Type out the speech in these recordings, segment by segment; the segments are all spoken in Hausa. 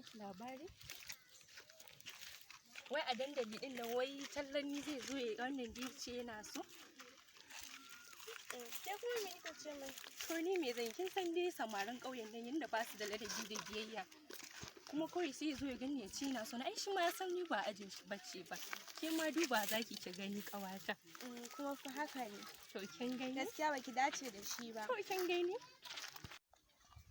Baki labari? Wai a dandali din nan wai tallani zai zo ya wannan da ce yana so. Ke kuma me kika ce mai? To ni me zan, kin san dai samarin ƙauyen nan yanda ba su da ladabi da biyayya. Kuma kawai sai ya zo ya gani ya ce yana so na, ai shi ma ya san ni ba ajin shi bace ba. Ke ma duba zaki ki gani, ƙawata. Kuma fa haka ne. To kin gani? Gaskiya baki dace da shi ba. To kin gani?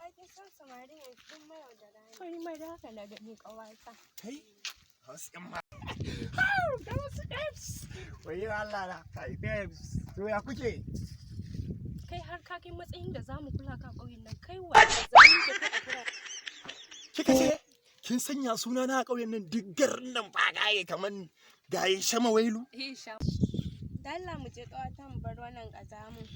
Ai kin san samarin yanzu duk mayaudara ne. To ni ma da haka na gani, ƙawata. Kai, wasu ƴan ma. Ga wasu babes. Wai Allah na, kai babes. To ya kuke? Kai har ka kai matsayin da zamu kula ka ƙauyen nan, kai wa zai da kai a kira. Kika ce kin sanya suna na a ƙauyen nan, duk garin nan ba gaye kaman gaye shama wailu. Eh sha. Da Allah mu je, ƙawata, mu bar wannan ƙazamin.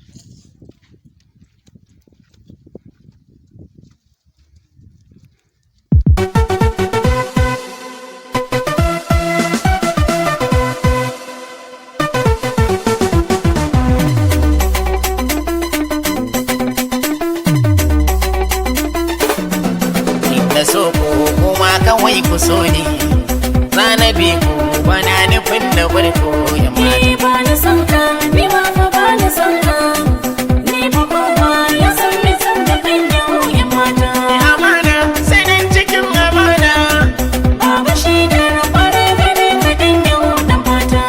Na so ku kuma kawai ku so ni, zana bi ku, bana nufin na bar ku ya mata. Ni ba na son ka, ni ma fa ba na son ka. Ni fa kowa ya san ni san da kan yau 'yan mata. Amana sanin cikin amana. Babu shaidar kwarai gare ka dan yau dan mata.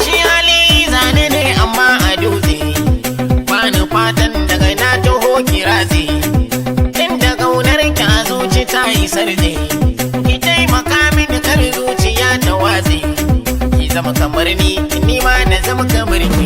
Shi hali zane ne amma a dutse, bani fatan daga na taho kirazi, inda ƙaunar ki a zuci ta yi sarje, ki taimaka mini kar zuciya ta watse, ki zama kamar ni, ni ma na zama kamar ki.